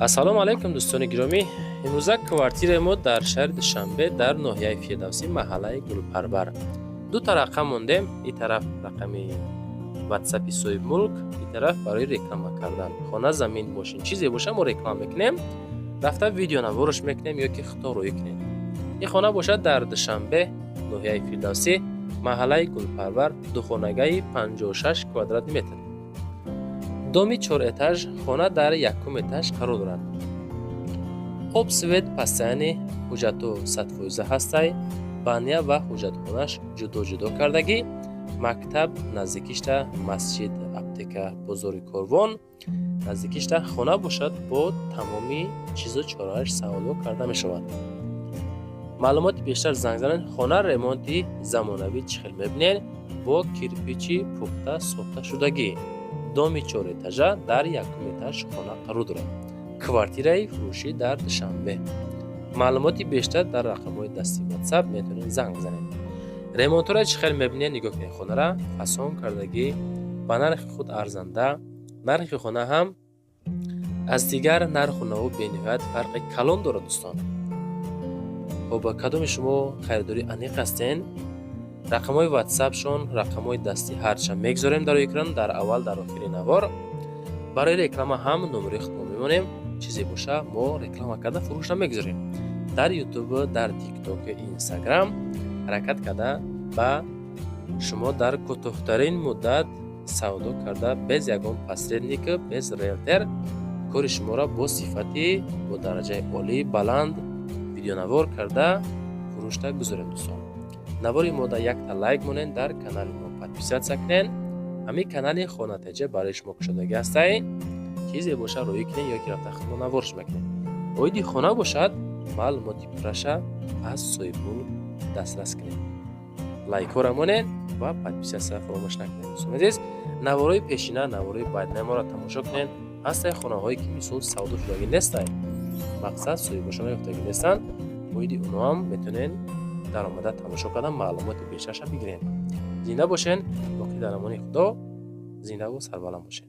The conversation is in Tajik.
Ассалому алайкум, дӯстони гиромӣ! Имрӯза квартираи мо дар шаҳри Душанбе, дар ноҳияи Фирдавсӣ, маҳаллаи Гулпарвар. Дута рақам мондем: ин тараф рақами ватсапи соҳибмулк, ин тараф барои реклама кардан. Хона, замин, мошин, чизе боша, мо реклама мекунем, рафта видеонаворш мекунем ё ки худтон рӯӣ кунем. Ин хона бошад дар Душанбе, ноҳияи Фирдавсӣ, маҳаллаи Гулпарвар, духонагаи 56 квадратный метр, доми чорэтаж. Хона дар якум этаж қарор дорад. Об, свет постоянный, ҳуҷҷату 100% ҳастай, баня ва ҳуҷҷатхонаш ҷудо ҷудо кардагӣ, мактаб наздикишта, масҷид, аптека, бозори Корвон наздикишта. Хона бошад, бо тамоми чизу чорааш савдо карда мешавад. Маълумоти бештар занг занед. Хона ремонти замонавӣ, чӣ хел мебинед, бо кирпичи пухта сохта шудагӣ. Доми чорэтажа, дар якум этаж хона қарор дорад. Квартираи фурӯшӣ дар Душанбе. Маълумоти бештар дар рақамҳои дасти ватсап метавонед занг бизанед. Ремонтҳоро чӣ хел мебинед, нигоҳ кунед, хонара фасон кардагӣ, ба нархи худ арзанда. Нархи хона ҳам аз дигар нарху наву бениҳоят фарқи калон дорад, дӯстон. Хоб, кадоми шумо харидори аниқ ҳастен, рақамҳои ватсапшон, рақамҳои дастӣ ҳарча мегузорем дар экран, дар аввал, дар охири навор. Барои реклама ҳам номери худмо мемонем. Чизе боша, мо реклама карда фурӯшда мегузорем. Дар Ютуб, дар Тикток, Инстаграм ҳаракат карда, ба шумо дар кӯтоҳтарин муддат савдо карда, без ягон посредник, без риэлтор, кори шуморо бо сифати, бо дараҷаи олии баланд видеонавор карда фурӯшда гузорем. Дӯстон, навори мо да якта лайк монед, дар канали мо подписаться кунед. Ҳамин канали Хонатеҷа барои шумо кушодагӣ ҳастай. Чизе боша, рӯӣ кунед ё ки рафта худмо наворш мекунед. Оиди хона бошад, маълумоти пурраша аз соҳибмулк дастрас кунед. Лайкҳоро монед ва подписаться фаромӯш накунед. Дӯстони азиз, наворои пешина, наворои баъдинаи моро тамошо кунед. Ҳастае хонаҳое, ки мисол савдо шудагӣ нестай, мақсад, соҳибошона ёфтагӣ нестанд. Оиди онҳоам метавонед даромада тамошо кардан, маълумоти бештарша бигиред. Зинда бошен, боқӣ дар амони Худо, зиндаву сарбаланд бошед.